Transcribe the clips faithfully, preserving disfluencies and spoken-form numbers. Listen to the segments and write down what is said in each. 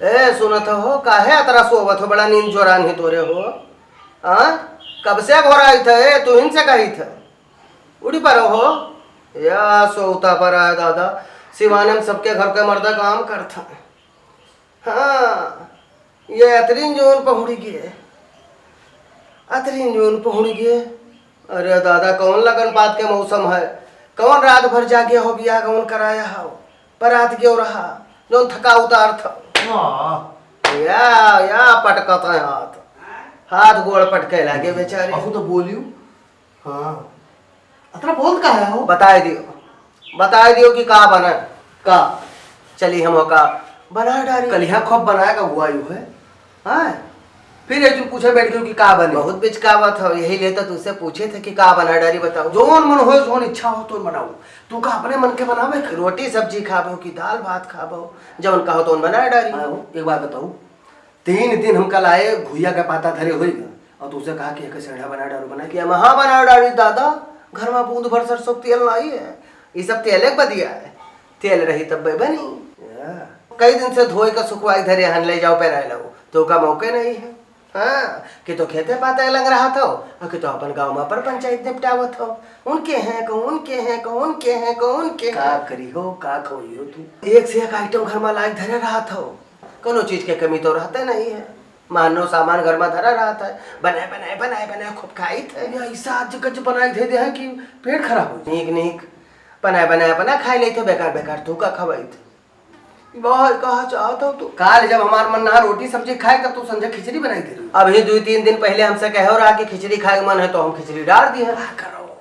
ए, सुनत हो, काहे अतरा सोवत हो? बड़ा नींद जोरान ही तोरे हो। हाँ? कब से घोराइत है, ए, तू हिन से कहित है। उड़ी पर हो। या सोवता पर आए दादा, सिवाने में सबके घर के मर्दा काम करत हैं। हाँ, ये अतरीन जोन पहुड़ी गे, अतरीन जोन पहुड़ी गे। अरे दादा, कौन लगन पात के मौसम है, कौन रात भर जागे हो, बियाह कौन कराया हो, बरात गयो रहा, जोन थका उतार था। वाह। या, या पटकत है हाथ, हाथ गोड़ पटके लागे बेचारे। अहू तो बोलियो। हाँ। अतरा बोलत काहे हो? बताए दियो, बताए दियो कि का बना, का? चली हम का बना डारी। कलिहा खूब बनाए का हुआ यू है। हाँ? फिर एक दिन पूछे बैठ गयो कि का बने? बहुत बिचकावत हो, यही लिए तो तुझसे पूछे थे कि का बना डारी, बताओ। जोन मन हो, जोन इच्छा हो, तो बनाओ। तू का अपने मन के बनावे का? रोटी सब्जी खाबो कि दाल भात खाबो, जवन कहो तो बना डारी। हाँ हो, एक बात बताओ, तीन दिन हमका लाए घुइया का पाता धरे होइगा, और तुझसे कहा कि एक सेढ़ा बना डारू, बना कि हम हाँ बना डारी दादा, घर में बूंद भर सरसों तेल नहीं है, ये सब तेले के बदिया है, तेल रही तब बनी। या। कई दिन से धोए का सुखवाई धरे हन, ले जाओ पहनाए लो, तो का मौके नहीं है। हाँ, कि तो खेते पाते लंग रहा था, और कि तो अपन गाँव में पर पंचायत निपटावत हो। उनके हैं को, उनके हैं को, उनके हैं को, उनके का हैं। करी हो, का खोई हो तू? एक से एक आइटम घर में लाइक धरे रहा था, कोनो चीज के कमी तो रहते नहीं है। मानो सामान घर में धरा रहत है, बनाए, बनाए, बनाए, बनाए खूब खाइत है। या ऐसा आज कच बनाए दे दे है कि पेट खराब हो जाए। नीक, नीक, बनाए, बनाए, बनाए खाए लेते, बेकार, बेकार तू का खवाइत। बहुत कहा चाहत हो तू। काल जब हमार मन ना रोटी सब्जी खाए, तब तू संझा खिचड़ी बनाई दे रही। अभी दो तीन दिन पहले हमसे कहो रहा कि खिचड़ी खाए के मन है, तो हम खिचड़ी डाल दी है। का करो?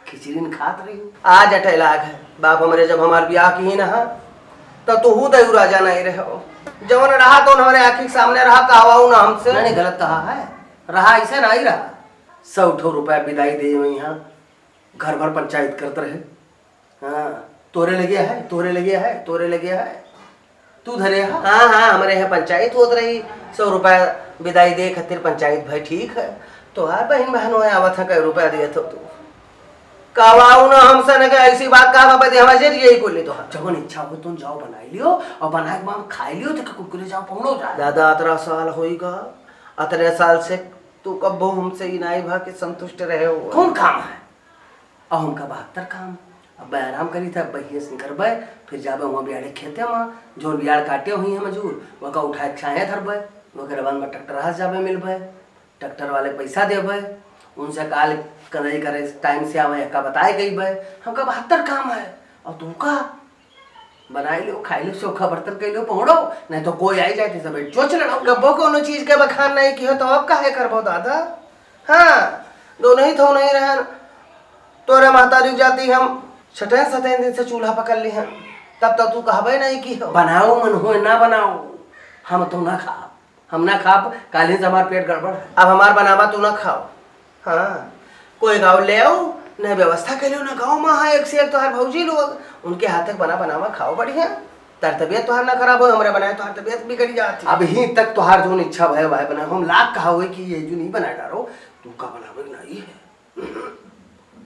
खिचड़ी न खात रही। आज अटैलाग है, बाप हमरे जब हमार ब्याह की ही ना, तो तू हूँ दयू राजा नहीं रहे हो। जवन रहा तो हमारे आँखी के सामने रहा, कहवाऊ ना हमसे। नहीं, नहीं, गलत कहा है, रहा ऐसे नहीं रहा। सौ ठो रुपया विदाई दे हुई यहाँ, घर भर पंचायत करत रहे। हाँ, तोरे लगे है, तोरे लगे है, तोरे लगे है। तू धरे हा? हाँ, हाँ, हमरे यहाँ पंचायत होत रही, सौ रुपया विदाई दे खातिर पंचायत भाई ठीक है। तोहार बहिन बहन होए आवत है, कै रुपया दिए तो तू? कहवाऊ ना हमसे न के ऐसी बात कहा बाबा दे, हमारे जेठ यही कुल तो है। जवन इच्छा हो तुम जाओ बनाई लियो और बनाए के बाद खाई लियो तो कुरकुरे जाओ पहुँचो जाए। दादा, अतरा साल होइगा, अतरे साल से तू कब्बो हमसे ही नाई भा के संतुष्ट रहे हो। कौन काम है? अब हमका बहत्तर काम, अब आराम करी था, अब बहिए से करबे, फिर जाबे वहाँ बियाड़े खेते में, जो बियाड़ काटे हुई है मजूर, वका उठाए के छाहे धरबे, वके रबन में ट्रैक्टर हाथ जाबे मिलबे, ट्रैक्टर वाले पैसा देबे, उनसे काल कदई करे टाइम से आवे, का बताए गई बे, हमका बहत्तर काम है, और तू का? बनाई लो, खाई लो, चोखा बर्तन कई लो, पहुँचो, नहीं तो कोई आई जाए तो सब चोच लड़ाओ। कब्बो कोनो चीज के बखान नहीं किहो तो अब काहे करबो दादा? हाँ, दोनों ही थो नहीं रहन, तोरे महतारी जाति हम छठे सतैन दिन से चूल्हा पकड़ ली हैं, तब तो तू कहबे नहीं किहो। बनाओ मन होए ना बनाओ, हम तो ना खाब। हम ना खाब, काल्हि से हमार पेट गड़बड़ है। अब हमार बनावा तू ना खाओ। हाँ, कोई गाँव ले आओ, न व्यवस्था के लिए ना गाँव में, हाँ, एक से एक तोहार भौजी लोग, उनके हाथ के बना बनावा खाओ बढ़िया। तार तबियत तोहार ना खराब हो, हमरे बनाए तोहार तबियत बिगड़ जाती। अभी तक तोहार जोन इच्छा भय भाई बना, हम लाख कहा हुए कि ये जो नहीं बना डारो, तू का बनावे ना ये है।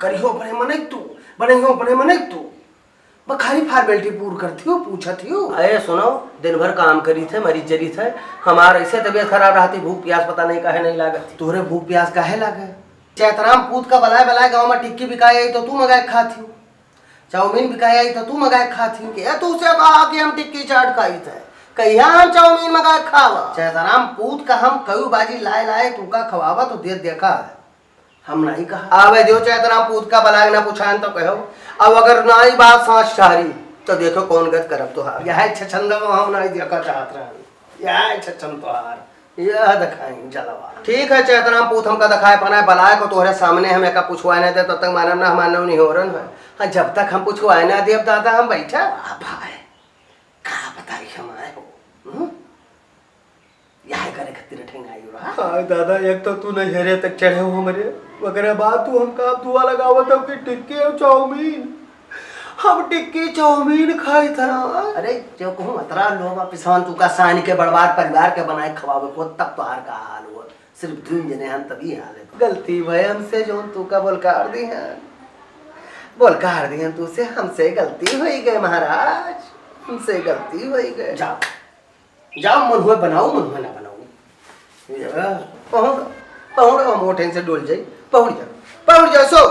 करियो अपने मने तू, बनाइयो अपने मने तू। बखारी formality पूर करती हो, पूछत हो। अरे सुनो, दिन भर काम करी थे, मरी जरी थे, हमार ऐसे तबियत खराब रहती, भूख प्यास पता नहीं काहे नहीं लागत। तोरे भूख प्यास काहे लागे? चैतराम पूत का बलाए बलाए गाँव में टिक्की बिकाए आई तो तू मंगाए खाती हो, चाउमीन बिकाए आई तो तू मंगाए खाती हो। क्या तू से कहा कि हम टिक्की चाट खाई थे? कहिया हम चाउमीन मंगाए खावा? चैतराम पूत का हम कई बाजी लाए लाए तू का खवावा तो दे देखा है। हम नहीं कहा। आवे दियो चैतराम पूत का बलाग ना पुछान तो कहो। अब अगर नाई बात सांस ठहरी, तो देखो कौन गत करब तोहार। यह छछंदवा हम नहीं देखा चाहत रहन। यह छछन तोहार। यह दिखाई जलवा। ठीक है चैतराम पूत हमका दिखाए पनाए बलाए को तोहरे सामने हम एका पुछवाए ना दे, तब तक मानव ना हमार नौ नहीं हो रन है। हाँ, जब तक हम पुछवाए ना देब दादा हम बैठा। वाह भाई, का बताई हम आए हो। हम्म? यह करे खातिर ठेंगाई रहा। हाय दादा, एक तो तू नैहरे तक चढ़े हो हमरे, ओकरे बाद तू हमका अब दुआ लगावत हो कि टिक्की और चाउमीन, हम टिक्की चाउमीन खाई था। अरे, जो कहूँ अतरा लोग पिसान तू का सानी के बड़वार परिवार के बनाए खवावे को, तब तोहार का हाल हो। सिर्फ दू जने हम तभी हाल है। गलती भय हमसे, जो तू का बोलकार दी है, बोलकार दी है तू से, हमसे गलती होई गए महाराज, हमसे गलती होई गए। जाओ। जाओ, मन हुए बनाओ, मन हुए ना बनाओ। ये, पहुड़, पहुड़, हम ओठन से डोल जाई। पहुड़ जा, पहुड़ जा, सो,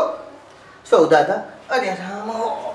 सो दादा। अरे राम हो।